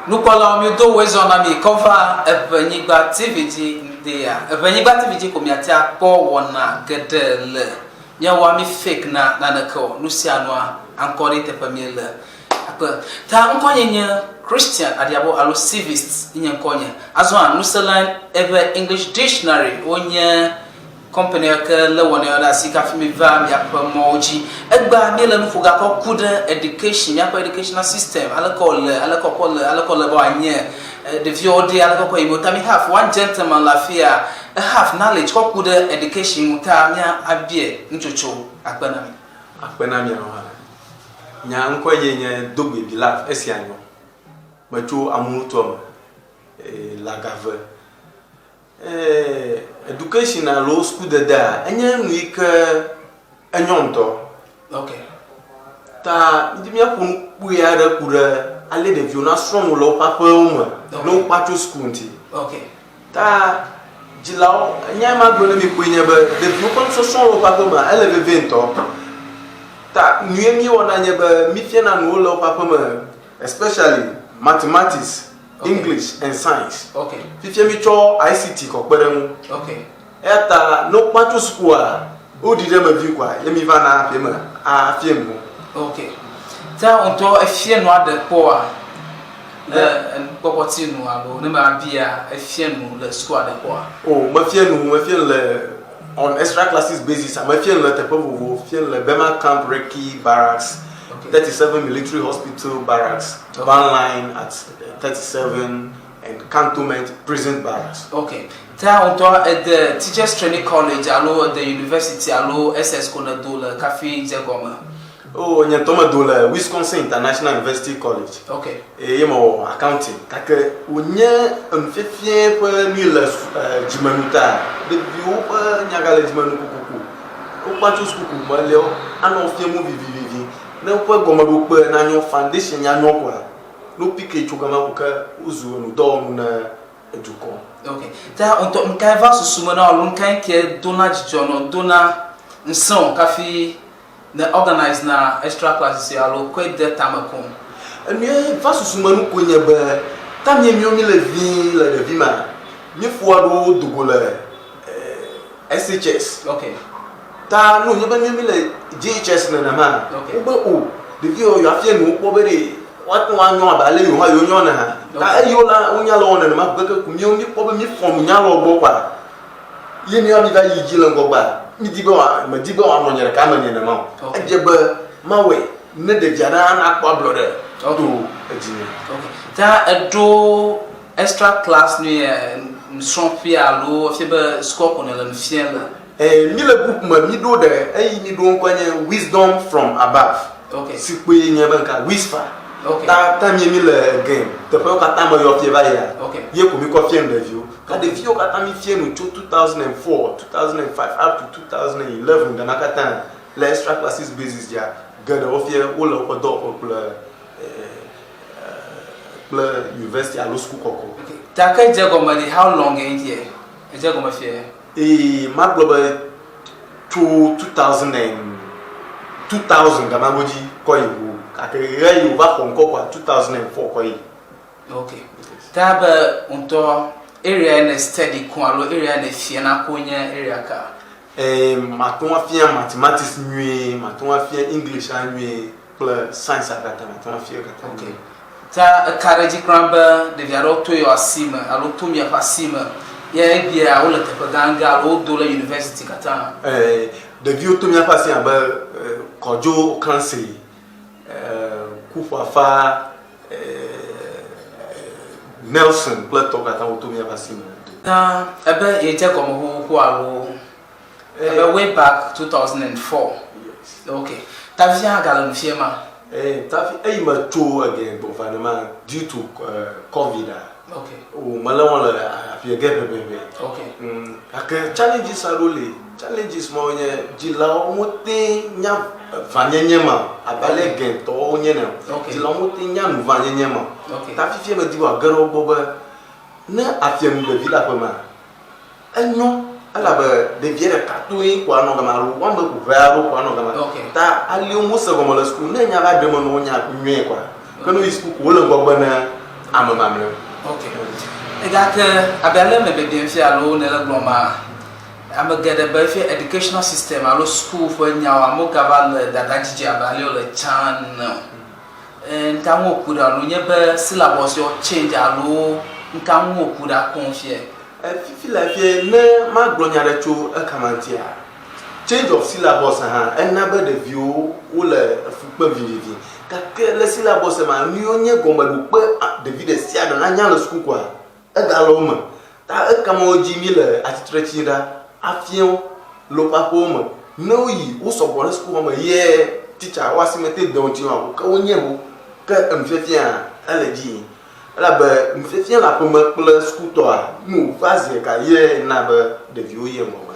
Nukpɔlawo míedo wòezɔ na mi kɔ va Eʋenyigba TV dzi ŋdea. Eʋenyigba TV dzi ko miate akpɔ wɔna geɖe le. Míawɔa mi fake na naneke o. Nusianua, aŋkɔ ɖe teƒe míele. Akpe. Ta ŋkɔnye nye Christian Adiabo alo Civist nye ŋkɔnye. Azɔa Nuseline eƒe English Dictionary wonye Company ke lé wɔnawo ɖe asi kafi mi va miaƒe mɔwo dzi. Egbea mi le nuƒo gakɔ ku ɖe education, miaƒe educational system, aleke wòle, aleke wòkɔ le, aleke wòle be wòanye, ɖeviwo ɖe aleke wokɔ yim. Ta mi have one gentleman le afia, e have knowledge kɔ ku ɖe education ŋu ta mia abie nutsotso. Akpe na mi. Akpe na miawo hã. Nya ŋkɔe nye nye Dogbe Bilaf esia nyɔ. Metso Amunutoa me, Lagave. Eee education alo sukudedea enye nu yi ke enyɔ ŋutɔ. Ok. Ta mídi míaƒo nu kpui aɖe ku ɖe ale ɖeviwo nasrɔ̃ nu le woƒe aƒewo me ne wokpa tso suku ŋuti. Ok. Ta dzilawo nya ma gblɔ ne mi kpoe nye be ɖeviwo ƒe nusɔsrɔ̃ le woƒe aƒe mea ele vevie ŋutɔ. Ta nu ye míewɔna nye be mífiana nu wo le woƒe aƒe me especially mathematics. English and Science. Okay. Fifia mítsɔ ICT kɔ kpe ɖe eŋu. Okay. Eya ta ne wokpa tso sukua, woɖi ɖe eme vi koa, ye míva na aƒea me afia nu wo. Okay. Ta ŋutɔ efia nua ɖe kpɔa le nukpɔkpɔti nu alo ne mabia efia nu le sukua ɖe kpɔa? Oh, mefia nu, mefia nu le on extra classes basis, mefia nu le teƒe vovovo, fia nu le Burma Camp Recce Barracks, Okay. 37 Military Hospital Barracks, Okay. Ban Line at 37 and Cantonment Prison Barracks. Ok. Ta ŋutɔ ede Teachers Training College alo ede University alo SS ko nèdo le kafi dze gɔme? Oh, nye ŋutɔ medo le Wisconsin International University College. Ok. Eye mewɔ accounting. Gake wònye enufiafia ƒe nui le dzimenu ta, ɖeviwo ƒe nya gale dzimenu kokoko. Wokpa tso suku ko meliawo anɔ wo fiam wo vivivivi. Ne woƒe gɔmeɖokpe nanyɔ, foundation nyanyɔ koa, ne wopike tso gama ko ke wozu enudɔwɔnu ne edukɔ. Ok. Ta ŋutɔ nukae va susu me na wò alo nukae ke dona dzidzɔ nɔ, dona ŋusẽ wò kafi ne organize na extra classes ya alo kɔe de tame koŋ? Enue va susu me nu koe nye be, ta mía míwo míle vie le ɖevi mea, míefo aɖewo do go le SHS. Okay. Ta ne wònye be míawo míle JHS nenema, Okay. wobe o, ɖeviwo yewoafia nu wo kpɔ be ɖe woate ŋu anyɔ abe ale yewo hã yewonyɔ ene hã. Ta eyi wo la, wonya le wɔ nenema ko ke ko míawo míekpɔ be míefɔ nunya le wo gbɔ kɔa, ye míawo míva yi dzi le ŋgɔgbea, mídi be wòa, medi be wòanɔ nye ɖeka me nenema o. Okay. Edze be mawɔe ne ɖevi aɖe hã nakpɔ ablɔɖe Okay. to edzinye. Okay. Ta eɖo Extra class nu ye nusrɔ̃ƒea alo efia be sukua ko nèle nu fiam le? Ẽ, mí le group me, mí ɖo ɖe, eyi mí ɖo ŋkɔe nye Wisdom from Above. Ok. Si kpɔe nye be ŋka, WISFA. Ok. Ta, ta mí mí le again, teƒewo katã me yɔ fie va yia. Ok. Ye ko mí kɔ fia nu ɖeviwo. Ta ɖeviwo katã mí fia nu tso 2004, 2005 up to 2011 gama katã le extra classes basis dzia, geɖewo fie wole woƒe dɔwɔƒe kple kple university alo suku kɔkɔ. Ta ke dze gɔme ɖi how long ye ŋuti edze gɔme fie? Ee, magblɔ be tso 2000 and 2000 gama godzi kɔ yi ʋu gake ɣe yi wòva xɔ ŋkɔ kɔa 2004 kɔ yi. Ok. Ta be ŋutɔ area ne study ko alo area ne fiana ko nye area ka? Ee, mate ŋu afia mathematics nyuie, mate ŋu afia English hã nyuie. kple science katã mate ŋu afia katã. Ok. Ta eka ɖe edzi kura be ɖevi aɖewo to yewo asi me alo to miaƒe asi me ye egbea wole teƒe gãgã alo wodo le university katã. Ɛɛ, ɖeviwo to míaƒe asi abe Kɔdzo Okanse, Kuƒafa, Nelson kple tɔwo katã woto míaƒe asi me do. Ta ebe yedze gɔme xoxoxo alo Ebe way back 2004. Yes. Ok. Tafi hã gale nu fiem ma? Eh, tafi eyi me tso ege gbɔ va nema due to uh, COVID a. Ok. O mele wɔn le afie ge ʋeʋeʋe. Ok. Mm, gake challenges aɖewo li. Challenges mawo nye dzilawo wote nya vanyenye ma abe ale gɛntɔwo nye ne. Ok. Dzilawo wote nya nu vanyenye ma. Ok. Ta fifia medi be wòage ɖe wo gbɔ be ne afia nu ɖevi le aƒe mea, Enyo elabe ɖevia ɖeka toe ko anɔ gama alo woame ʋɛ aɖewo ko anɔ gama. Ta ale womese gɔme le suku ne nya va ɖe eme na wo nya nyuie koa, ke ne woyi suku ko wole ŋgɔgbe ne ame mamlɛwo. Ok. Gake abe ale me biabiam fia alo nèle gblɔm ma, ame geɖe be fia educational system alo school ƒe nyawo amewo gava le dada dzidzi abe ale wole tsã ene o. Ŋka ŋu wòku ɖe alo nye be syllabus yɔ change alo ŋka ŋu wòku ɖe koŋ fiɛ? Fifi le fiɛ ne magblɔ nya ɖe tso ekama ŋutia, change of syllabus hã ena be ɖeviwo wole efu kpem vivivi. Gake le syllabus ma, nu yiwo nye gɔmeɖokpe ɖevi ɖe sia ɖe nanya le suku koa, egale wo me. Ta ekamawo dzi míle atsitre tsim ɖa afia wo le woƒe aƒewo me. Ne woyi, wo sɔgbɔ ɖe sukuxɔ me ye titsa wo asi mete de wo ŋuti o, ke wonye wo. Ke enufiafia ele edzi yim. Elabe nufiafia le aƒeme kple sukutɔa, nu wòva zi ɖeka ye na be ɖeviwo yia ŋgɔgbe.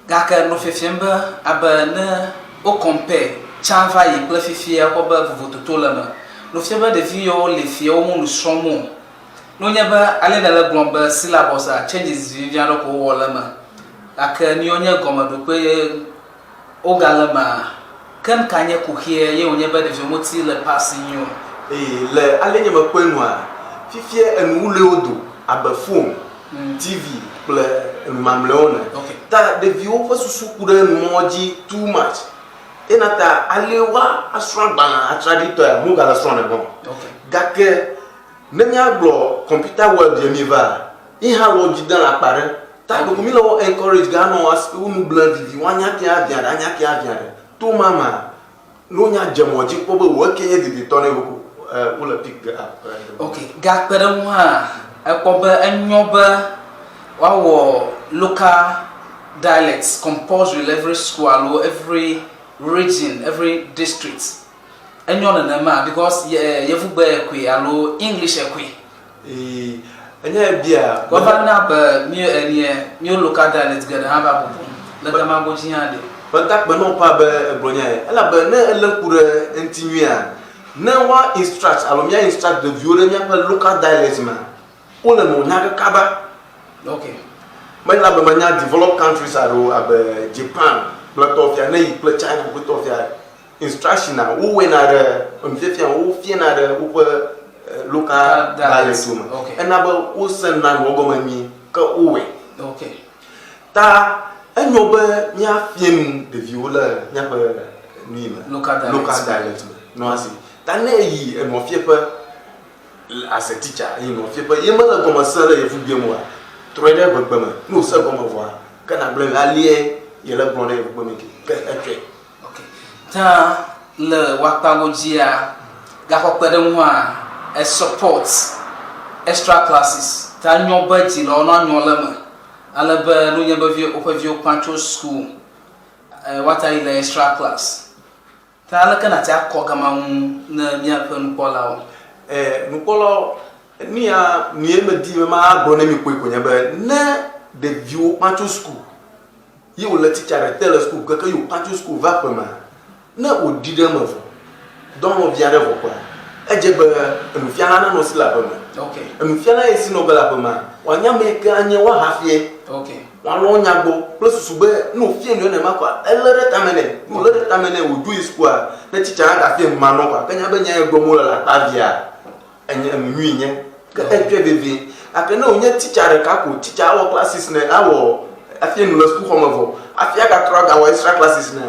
Gake nɔ fiafiem be abe ne wo compare tsã va yi kple fifia wokpɔ be vovototo le eme. Nɔ fia be ɖevi yiwo li fia wo menu srɔ̃m o. Ne wonye be ale nèle gblɔm be syllabus a changes vivi aɖe ko wowɔ le eme gake nu yiwo nye gɔmeɖokpe ye wogale emea, ke nuka nye kuxie ye wònye be ɖeviwo meti le pass nyuie o? Eye le ale nye mekpɔe nua, fifia enu wluiwo do abe phone, TV kple enu mamlɛwo ene. Ta ɖeviwo ƒe susu ku ɖe enu mɔwo dzi too much. Ena ta ale woa asrɔ̃ agbalẽ atraɖitɔea, mogale srɔ̃ ɖe gbɔ. Gake ne míagblɔ computer world ye míva, ye hã le wo dzi dem le akpa ɖe. Ta ɖeko míle wo encourage ge anɔ wo nu gblẽ vivi, woanya ke avia ɖe, anya ke avia ɖe. To ma mea, ne wonya dze mɔ dzi kpɔ be wò eke nye deditɔ ne yewo ko wole pick ge up. Ok, gakpe ɖe eŋu hã, ekpɔ be enyo be woawɔ local dialects compulsory le every school alo every region, every district. Enyo nenema because yevugbe koe alo English koe. Ee, enye ebia. Wova na be mi enie míwo local dialect geɖe hã va bubum le gama godzi hã ɖe. Meda akpe na wò paa be ègblɔ nya ya elabe ne èlé ŋku ɖe eŋuti nyuiea, ne woa instruct alo mía instruct ɖeviwo ɖe míaƒe local dialect mea, wole nɔ nya ge kaba. Ok. Mele abe menya developed countries aɖewo abe Japan kple tɔwo fia, ne yi kple China kple tɔwo fia, Instruction a wowɔe na ɖe enufiafia wofiana ɖe woƒe local dialect me. Ena be wosena nua gɔme nyuie ke wowɔe. Ta enyo be míafia nu ɖeviwo le míaƒe nui me, local dialect me nɔ asi. Ta ne eyi enuafiaƒe as a teacher eyi nuafiaƒe ye mele gɔme se le yevugbea me oa, trɔe ɖe eʋegbe me. Ne wòse gɔme vɔa, ke nàgblɔe be alie yele gblɔm ɖe yevugbe me ke, ke etsɔe. Ok. Ta le wakpago dzia, gaxɔ kpe ɖe ŋua, e support extra classes. Ta nyɔ be dzilawo na nyɔ le eme. Ale be nu nye be vi woƒe viwo kpã tso school, e woata yi le extra class. Ta aleke nàte akɔ gama ŋu ne míaƒe nukpɔlawo? E nukpɔlawo, nuya nue medi be magblɔ ne mi koe ko nye be ne ɖeviwo kpã tso school, Ye wòle tsitsa ɖe te le suku keke ye wòkpa tso suku va aƒemea, ne wòɖi ɖe eme vɔ, dɔ nɔ via ɖe vɔ kɔa, edze be enufiala nanɔ esi le aƒeme. Okay. Enufiala yi si nɔ ge le aƒemea, wòanye ame yi ke anye woahafie. Okay. Wòalɔ̃ nya gbɔ kple susu be ne wòfia nui nenema kɔa, elé ɖe tame nɛ. Ne wòlé ɖe tame nɛ wòdzo yi sukua, ne tsitsa hã gafia nu ma nɔ kɔa, ke nya be nya ye gblɔm wole le akpa via, Enye enu nyui nye ke edzɔe vevie. Gake ne wònye titsa ɖeka ko, titsa awɔ classes ne awɔ afia nu le sukuxɔ me vɔ hafi agatrɔ agawɔ extra classes ne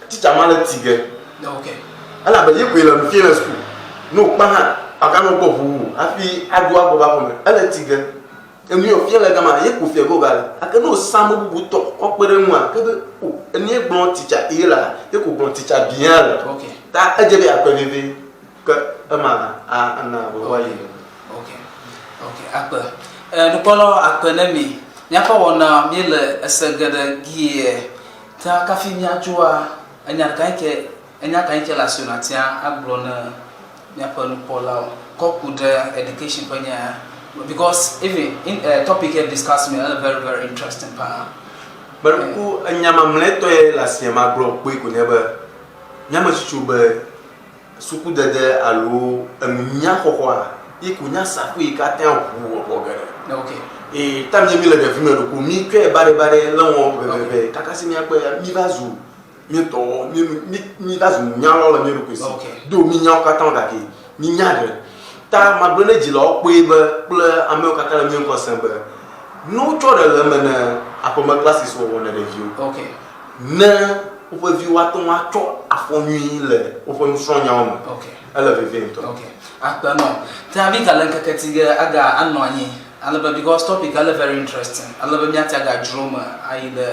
titsa ma le ti ge. Okay. Elabe ye koe le nu fia le suku. Ne wòkpa hã, aganɔ gbɔ ʋuu hafi aɖo agbɔ va xɔme. Ele ti ge. Enu ye wòfia le gama, ye ko fia ge wògale. Gake ne wòsa ame bubu tɔ kɔ kpe ɖe eŋua, ke be o, enu ye gblɔ titsa A lea, ye ko gblɔ titsa B hã le. Okay. Ta edze be yeakpɔe vevie. Ke ema ana be woayi. Ok, ok, akpe. E, nukpɔlawo akpe ne mi. Míaƒe wɔna míele ese geɖe gie. Ta kafi míadzoa, enya ɖeka yi ke, enya ka yi ke le asiwò nàtia agblɔ ne míaƒe nukpɔlawo kɔ ku ɖe education ƒe nya because even in uh, topic here discuss me ele very very interesting paa. Meɖe kuku enya mamlɛtɔe le asinye magblɔ kpui ko nye be míame tsitsi be Sukudede alo enunya xɔxɔa yi ko nya saƒu yi ke ate ŋu aʋu eʋɔ geɖe. Ok. Eye ta mi mi le ɖevi me ɖoko mi tsɔe baɖebaɖe le wɔ ʋɛʋɛʋɛ kaka si miakpɔe ya mi va zu mi tɔwo mi mi mi va zu nunyalawo le mía ɖokui si. Ok. Do mi nya wo katã gake mi nya ɖe. Ta magblɔe ne dzilawo kpɔe be kple amewo katã le mía ŋkɔ sem be ne wotsɔ ɖe le eme ne aƒeme classes wɔwɔ ne ɖeviwo. Okay. Ne woƒe viwo ate ŋu atsɔ afɔ nyui le woƒe nusrɔ̃nyawo me. Okay. Ele vevie ŋutɔ. Okay. Akpe nɔ. Ta mi gale ŋkeke ti ge aga anɔ anyi ale be because topic ele very interesting ale be míate agadzro me ayi ɖe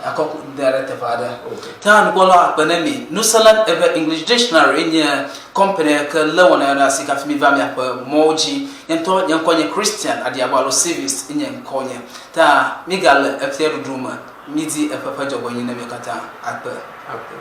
akɔ da ɖe teƒe aɖe. Ta nukpɔlawo akpe ne mi. Nuselan eƒe English Dictionary nye company ke lé wɔna ya ɖe asi kafi mi va miaƒe mɔwo dzi. Nye ŋutɔ nye ŋkɔ nye Christian Adiabo alo Civis nye ŋkɔ nye. Ta mi ga le eƒe ɖuɖu me. Mi di eƒe ƒe dzɔgbenyui ne mi katã. Akpe. Akpe.